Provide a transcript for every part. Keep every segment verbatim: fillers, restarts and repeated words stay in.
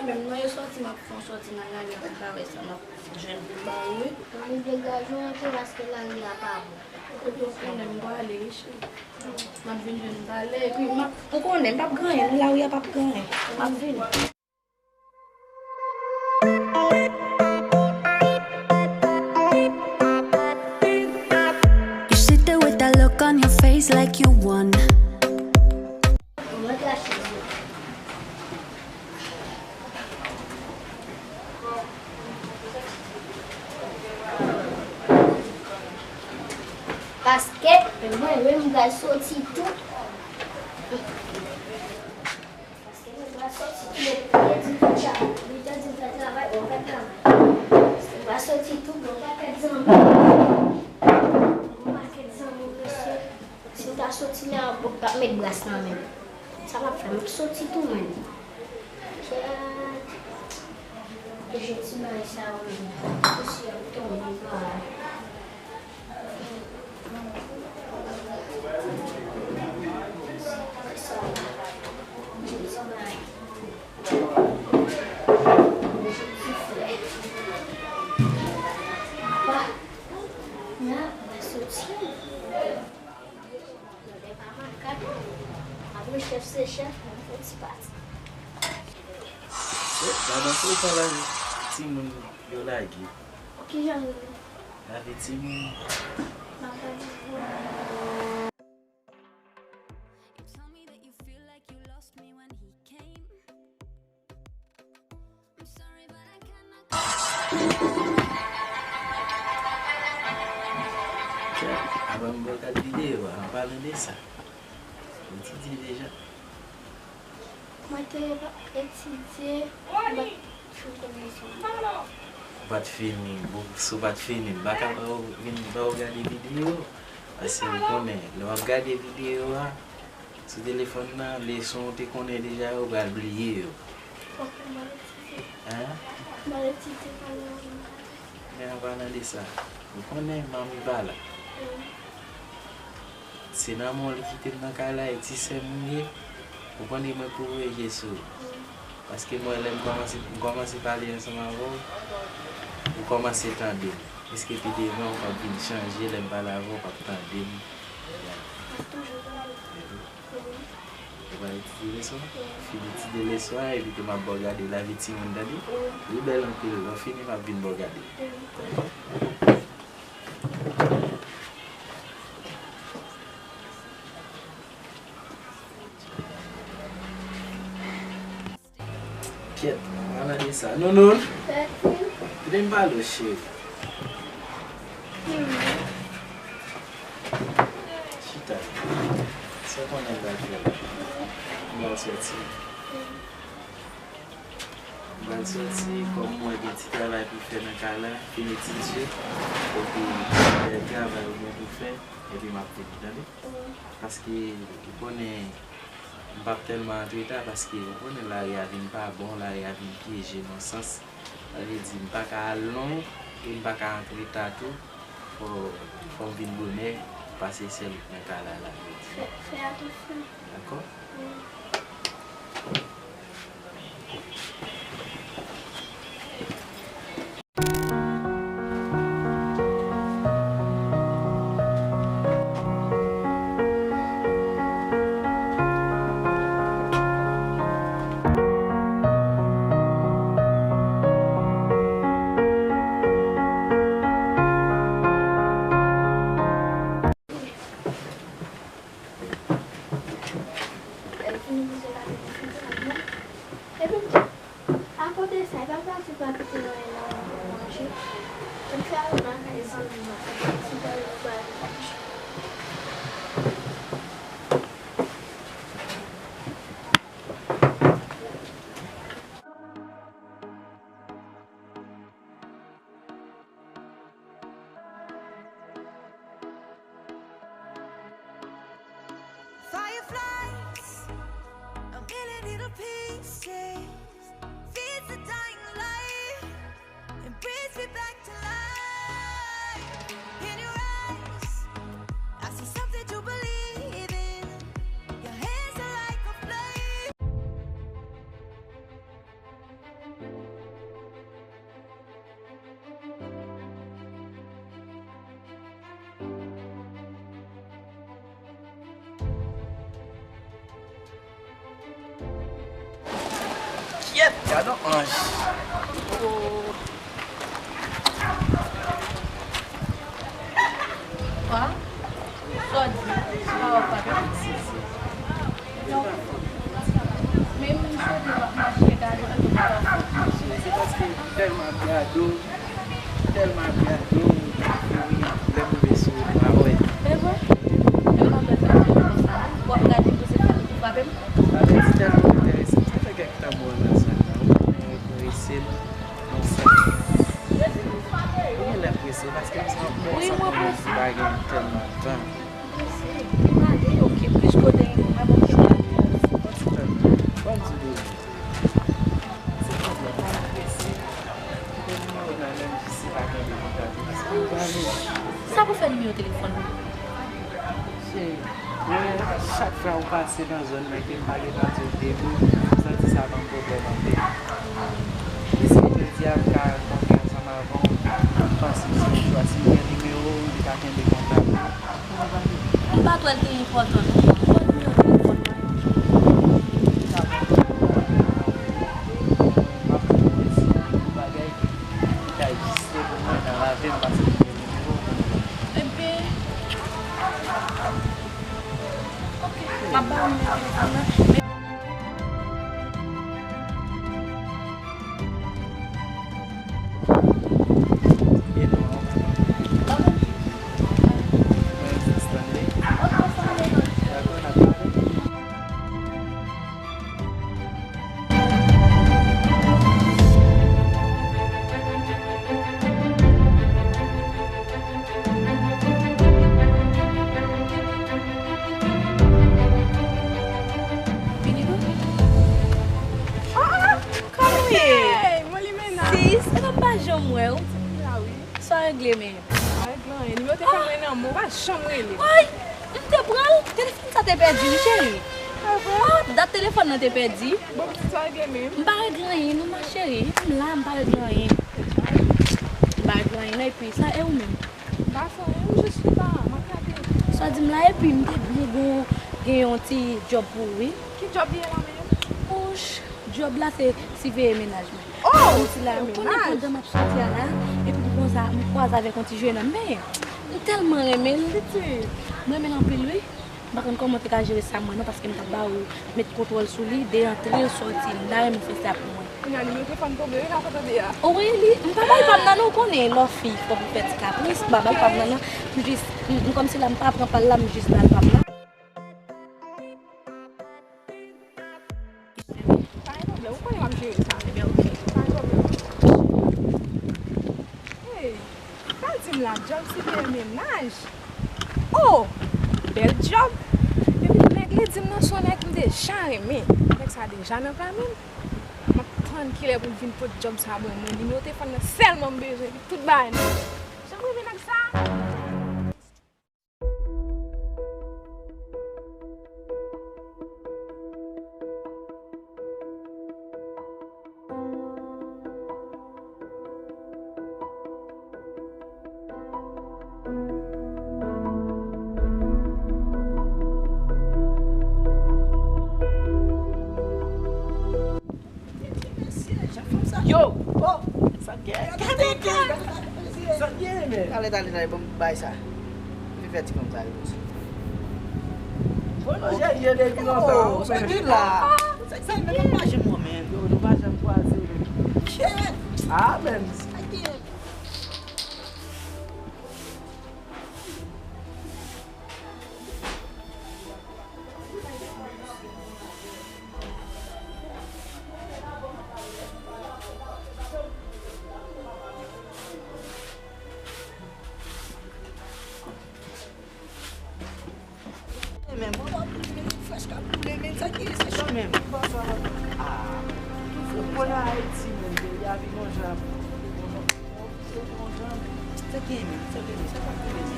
Menm mwen yo sòti, m ap fè yon sòti nan lari pou m ka wè sa m ap jwenn pou m ba ou, wi. Mwen degaje w anpil paske lari a pa bon. Kote w konnen m prale, wi, cheri. M ap vin jwenn ou talè, epi m ap, ou konnen, m p ap gen anyen, lari a p ap gen anyen. M ap vini. You sit there with that look on your face like you won. Paske mwen menm m pral soti tou. Paske mwen pral soti tou, depi li te di m fè travay, li te di m fè travay, bon, fè travay. Mwen pral soti tou, bon, pa fè zanmi. Bon, pa fè zanmi, mesye. Si m ta soti la, bon, m t ap met bras nan men m. Sa m ap fè, m ap soti tou, menn. Kèt. Mesye, ti bagay sa yo, menn. Mesye ap tonbe, pa. Gade anpil tan lavi timoun yo lage. Kijan yo ye? Lavi timoun. Avan m gad videyo a, an palan de sa, ou etidye deja? Mwen te etidye, mwen fin fini leson an. Ou pa t fini, bon, si w pa t fini, m pa ka ba w vin ba w gade videyo. Paske ou konnen, lè w ap gade videyo a, sou telefòn nan, leson ou te konnen deja yo, ou pral bliye yo. Ok, m ap etidye. Hein? M ap etidye pandan ou vin gade. Men an palan de sa, ou konnen manmi pa la. Se nan men w li kite m nan kay la, e ti sè m ou ye. Ou konnen mwen pou voye je sou ou. Paske mwen, lè m kòmanse, m kòmanse pale ansanm avè w, ou kòmanse tande m. Èske pi devan ou p ap vin chanje, lè m pale avè w, ou p ap tande m? M ap toujou tande w. Wi. Ou pral etidye leson an? Fin etidye leson an, epi tou m ap ba w gade lavi timoun, tande? Wi. Li bèl anpil, lè w fini, m ap vin ba w gade. Kyèt, an palan de sa. Nounoun, kite m pale w, cheri. Chita. Sa w konnen m pral fè la? M pral sòti. M pral sòti, kòm mwen gen ti travay pou fè nan kay la, fin etidye, epi fè travay ou gen pou fè, epi m ap vini, tande? Paske, ou konnen, m p ap tèlman antreta, paske, ou konnen, lari a vin pa bon, lari a vin pyeje nan sans. Sa vle di, m pa ka al lwen, e m pa ka antreta tou. Fò, fò m vin bonè, pase sèl nan kay la, la, jodi. Fè, fè atansyon. Dakò? Wi. Lè l fini, misye pa te di fiti ak mwen. Epi m di, akote sa, e pa pati pa kite mwen nan manje. M fè al nan kay zanmi m, ti bòl pou al manje. Fireflies, a million little pieces, feeds the dying light and brings me back to life. In your eyes, Gad on anj. Wa, sa w di? Sa w pa fè? Non. Men m swete w ap mache gade. Se paske m tèlman gade w. Tèlman ap gade w, lè m rive sou ou, m pa wè. E vre? E m pa fè sa konsa. W ap gade m pou se fè pou frape m? Avèti tèlman enterese m, sa fè kèk tan m wè w nan sal la. Ou konnen ou prese m, nan sans. Ou genlè prese, paske m santi, m santi m pa gen tèlman tan. M prese. M ale, oke, plis kote m pa bon ke m ale. Bon, ti bebe. Se pwoblèm nan prese. Pou nimewo nan menm jis se pa kenbe kontak ou. Sa pou fè nimewo telefòn ou? Cheri, mwen, chak fwa ou pase nan zòn nan ke m pa gentan di w de mo, m santi sa ban m pwoblèm anpil. Eske jodi a m ka konte ansanm avè w? M panse se yon chwa. Si m gen nimewo w, m ka kenbe kontak ou. M pa t wè l te enpòtan non. Ban m nimewo telefòn mwen. M ap fè yon bagay ki ta egziste pou mwen nan lavi m, paske m gen nimewo w. Ebyen, oke, m ap ba w nimewo telefòn nan. Vini non. Ah, ah, kòman w ye? Hey, mwen li mennaj. Sis, e pa m pa janm wè w. Sa regle men. Pa regle anyen. Nimewo telefòn mwen nan men w, pa janm rele. Woy, m te pran l. Telefòn sa te pèdi wi, cheri. Ah, bon? Ah, dat telefòn nan te pèdi. Bon, pitit, sa regle men. M pa regle anyen non, ma chérie. M la, m pa regle anyen. M pa regle anyen non, epi sa, e ou menm? M pa fè anyen, m jis chita, m ap gade. Sa w di m la, epi m te byen gen, gen yon ti djòb pou ou, wi. Ki djòb li ye la menm? Ouch, djòb la se siveye mennaj mwen. Oh! Yon ti la, ou konnen pandan m ap soti a la, epi pou konsa, m kwaze avèk yon ti jennonm, men m tèlman renmen l. Pitit. M renmen l anpil, wi. M pa konn kòman w te ka jere sa mwen non, paske m t ap ba ou met kontwòl sou li, de antre l, sòti l. M ta renmen w fè sa pou mwen. Kounye a, nimewo telefòn tonbe wi, la sa tonbe a. O wi, li, m pa bay pa m nan non, ou konnen, lè w fi, fòk ou fè ti kapris, m pa bay pa m nan non. M jis, m, m kòmsi la, m pa pran pa l la, m jis ba l pa m nan. Pa gen pwoblèm, ou konnen m ap jere sa. Ebyen, oke. Pa gen pwoblèm. Hey, sa l di m la, djòb siveye mennaj. Oh! Bèl djòb. Epi nèg li di m nan se yon nèg m deja renmen. Nèg sa deja nan pami m. M ap tann kilè pou l vin pot djòb sa ban mwen. Nimewo telefòn nan sèlman m bezwen, epi tout bagay nan men. Jan m renmen nèg sa! Yo! Oh! Sa k gen? Sa k gen, men? Talè, talè, talè, ban m bay sa. Vin fè ti kòb sa yo. Bon, non, jèn, jèn depi lontan. Oh, sa ki la? Sa k gen, men? Nou pa janm wè, men. Yo, nou pa janm kwaze, men. Kèt! Ah, men. Sa k gen? Men mwen pa pou men frèch k ap boule, men sa ki se chan men. Ah, tout se bon nan Ayiti, men peyi a vin yon jan. Se gen, se gen, se pa gen.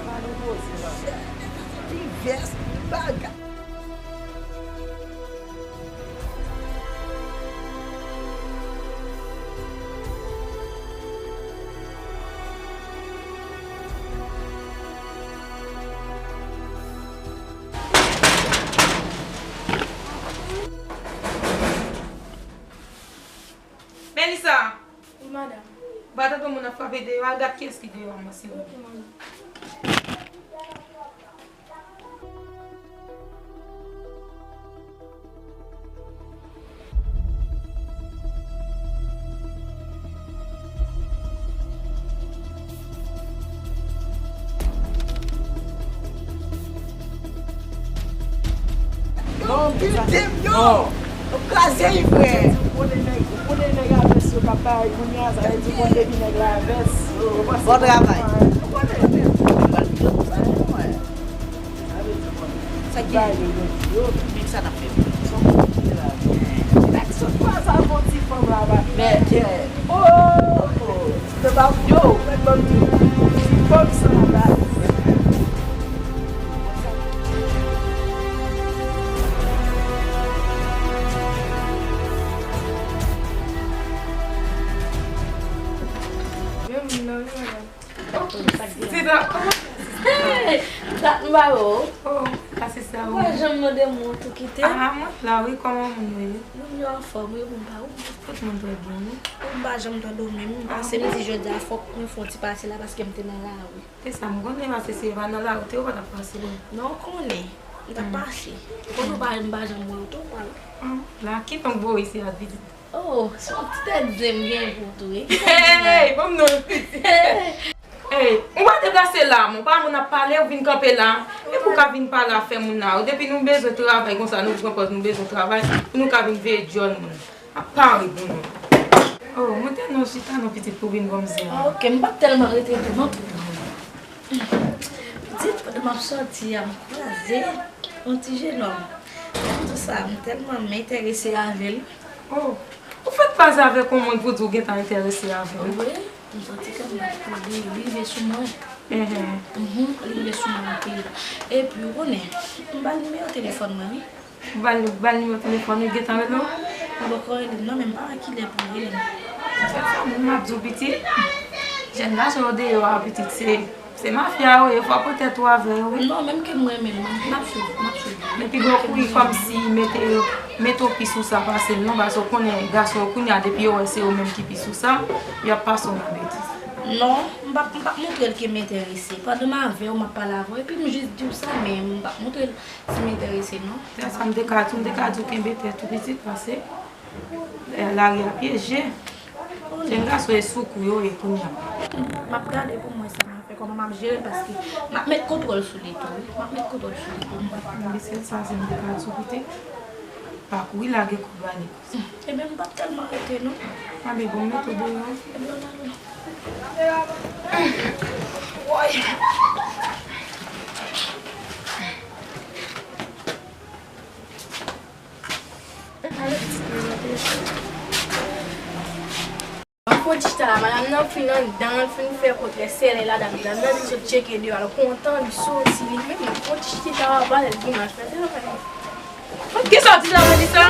Pa nou poze la. Divès bagay. Melissa! Wi, madanm. Ou pa tande moun ap frape deyò, al gad kiyès ki deyò a, mwen, silvouplè. Ok, madanm. Non, biznis. Yo! Ou kraze li, frè. Ou konnen nèg, ou konnen nèg avès yo k ap bay kounye a, sa vle di ou konn depi nèg la avès. Bon travay. Ou konnen. Sa ki yo, men sa n ap fè. Sa w konn di la. Nèg sot pa sa, fon ti fanm la, pa. Men, oh, oh, oh. Se pa yo, mèt ban m di. Ti fanm sa la. Menm non, wi, madanm. Oh, sista, kòman? Hey! Dat m pa wè w. Oh, pa sista, ou pa janm mande m ou tou kite. Ah, mwen la, wi, kòman moun yo ye? Moun yo anfòm, wi, bon, pa ou. Tout moun trè byen, wi. Ou m pa janm tande w menm. M pase, m di jodi a fòk mwen fè yon ti pase la paske m te nan lari. Se sa, m konnen pase si e pa nan lari w te, ou pa t ap pase, wi. Non, ou konnen. M t ap pase. Ou konnen ou pa, m pa janm wè w tou, pa. Ah, la, kidonk bo isi a pitit. Oh, se yon ti tèt zen m gen pou tou, wi. Hey, ban m non, pitit. Hey, ou pa deplase la, mon. Pa moun ap pale, ou vin kanpe la. Epi ou ka vin pale afè moun la. Depi nou bezwen travay konsa, nou pran pòz, nou bezwen travay, pou nou ka vin veye djòl moun. Ap pare pou nou. Oh, mwen te non chita non pitit pou vin ban m zen an. Ah, ok, m pa t tèlman rete tou non. Pitit, pandan m ap sòti a, m kwaze yon ti jenòm. Tou sa, m tèlman m enterese avè l. Oh, ou fèk kwaze avèk yon moun pou di w gentan enterese avè l? Wi, m sòti kè m bat pou li, li rive sou mwen. Mhm. Mhm, li rive sou mwen anpil. Epi, ou konnen, m ba l nimewo telefòn mwen, wi. Ou ba l, ba l nimewo telefòn ou, gentan rele w? Li poko rele m non, men m pa wè kilè pou l rele m. Se sa menm m ap di w pitit. Jèn gason yo deyò a pitit, se, se mafya yo ye, fò w pran tèt ou avè yo, wi. Non, menm ke m renmen l, m ap swiv, m ap swiv. Men pi bon kouri kòmsi mete, mete w pi sou sa pase l non, paske w konnen gason yo kounye a depi yo wè se yo menm ki pi sou sa, y ap pase w nan betiz. Non, m p ap, m p ap montre l ke m enterese. Pandan m avè w, m ap pale avè w, epi m jis di w sa, men m p ap montre l si m enterese, non. Se sa m te ka di w, m te ka di w kenbe tèt ou pitit, paske, eh, lari a pyeje. Jèn gason e sou kou yo ye kounye a. M ap gade pou m wè sa m ap fè, kòman m ap jere l, paske m ap met kontwòl sou li tou, wi. M ap met kontwòl sou li pou m wè. Men se sa, se m te ka di w pitit. Pa kouri lage kout bale. Ebyen, m p ap tèlman rete, non. Anben, bon, m mete w deyò. Ebyen, ann ale. Woy. Fò ti chita la, madanm nan fin anndan, l fin fè kontrè sèlè la, dam nan, li sot tcheke deyò, l kontan, li soti, li menm, fò ti chita la, pale, l vin al fè travay. Kisa w di la, Melissa?